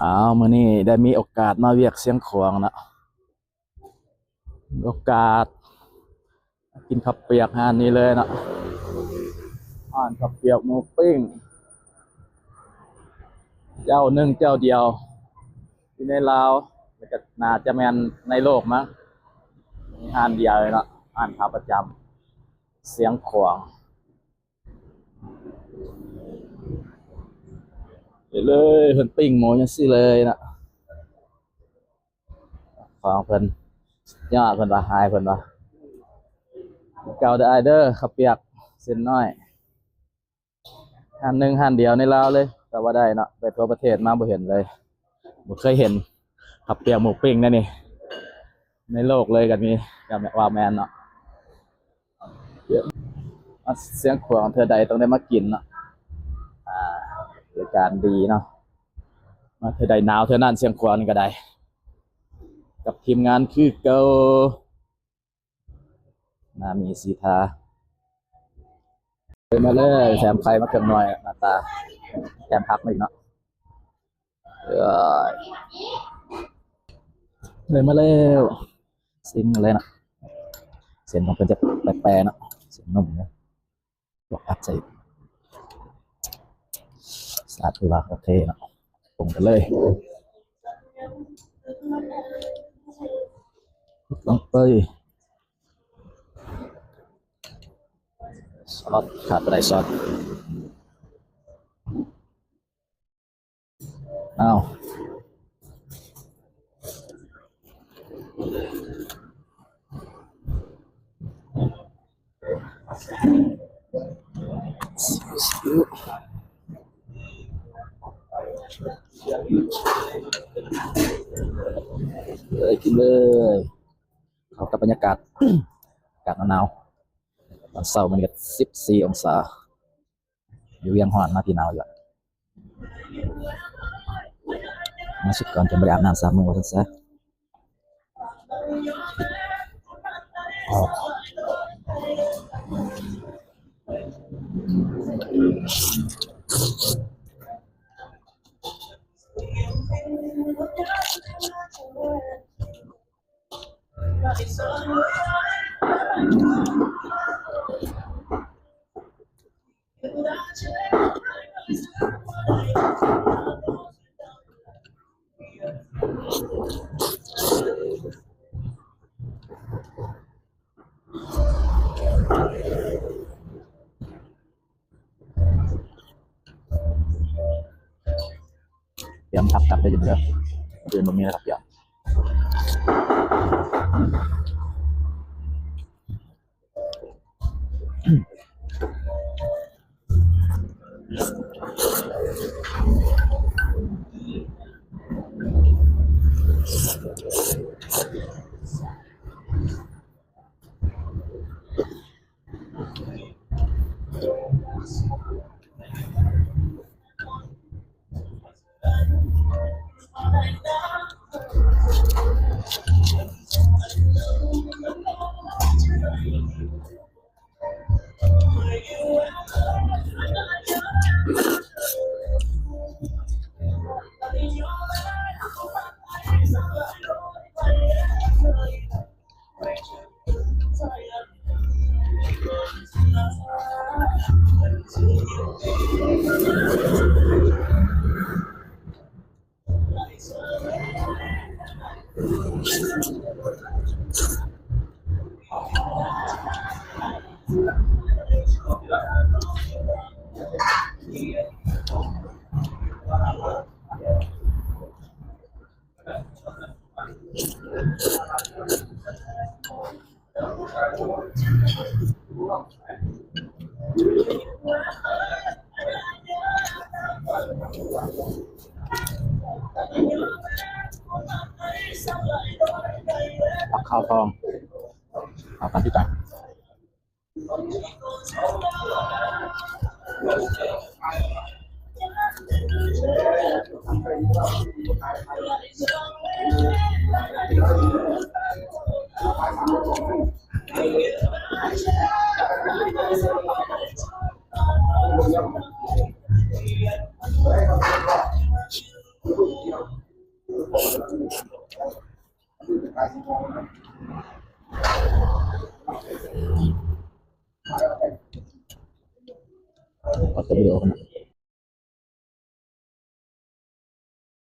ອ້າວ ມື້ນີ້ໄດ້ມີໂອກາດມາວຽກຊຽງຂວາງເນາະ ໂອກາດກິນເຂົ້າປຽກຮ້ານນີ້ເລີຍເນາະ ຮ້ານເຂົ້າປຽກໝູປີ້ງ ເຈົ້າໜຶ່ງເຈົ້າດຽວຢູ່ໃນລາວ ແລ້ວກໍໜ້າຈະແມ່ນໃນໂລກມັ້ງ ມີຮ້ານດຽວເນາະ ຮ້ານຂາປະຈຳຊຽງຂວາງ. ເລີຍ ເພິ່ນປີ້ງໝູຈັ່ງຊີ້ເລີຍນະ ຂອງເພິ່ນຍອດ ເພິ່ນວ່າ ຫາຍ ເພິ່ນວ່າ ເກົ່າເດີອ້າຍເດີ ເຂົ້າປຽກເສັ້ນນ້ອຍ ຮ້ານໜຶ່ງຮ້ານດຽວໃນລາວເລີຍ ກໍວ່າໄດ້ເນາະ ໄປທົ່ວປະເທດມາບໍ່ເຫັນເລີຍ ບໍ່ເຄີຍເຫັນເຂົ້າປຽກໝູປີ້ງແນວນີ້ ໃນໂລກເລີຍກໍມີ ກໍວ່າແມ່ນເນາະ. ມາຊຽງຂວາງເທື່ອໃດຕ້ອງໄດ້ມາກິນເນາະ ອ່າ ບໍລິການດີເນາະ ມາເທື່ອໃດໜາວເທື່ອນັ້ນ ຊຽງຂວາງນີ້ກໍໄດ້ ກັບທີມງານຄືເກົ່າ ໜ້າມີສີທາ ເດີນມາເລີຍ ແຖມໄຂ່ມາເຄິ່ງໜ່ວຍ ໜ້າຕາ ແຖມຜັກມາອີກເນາະ. ເອີຍ ເດີນມາແລ້ວ ຊິມເລີຍນະ ເສັ້ນຂອງເພິ່ນຈະແປໆເນາະ ເສັ້ນໜຸ່ມເນາະ ລວກຜັກໃສ່ ສາດຄືວ່າໂອເຄເນາະ ປົງກັນເລີຍ ລົງໄປ ຊອດ ຂາດບໍ່ໄດ້ຊອດ. ອ້າວ ເລີຍ ກິນເລີຍ ເຂົ້າກັບບັນຍາກາດ ອາກາດໜາວໆ ຕອນເຊົ້າມັນກໍສິບສີ່ອົງສາ ຢູ່ວຽງຮ້ອນມາທີ່ໜາວຢູ່ລະ ມາສຸກກ່ອນ ຈົນບໍ່ໄດ້ອາບນ້ຳສາມມື້ວ່າຊັ້ນຊະ. ຕຽມພັກກັບໄດ້ຢູ່ເດີ ອື່ນບໍ່ມີແລ້ວຄັບ ດຽວ. ປັກຄາວທອງ ເອົາຕາມທີ່ຕາມ. ເ ອອກຈາກວິດີໂອກ່ອນນະ.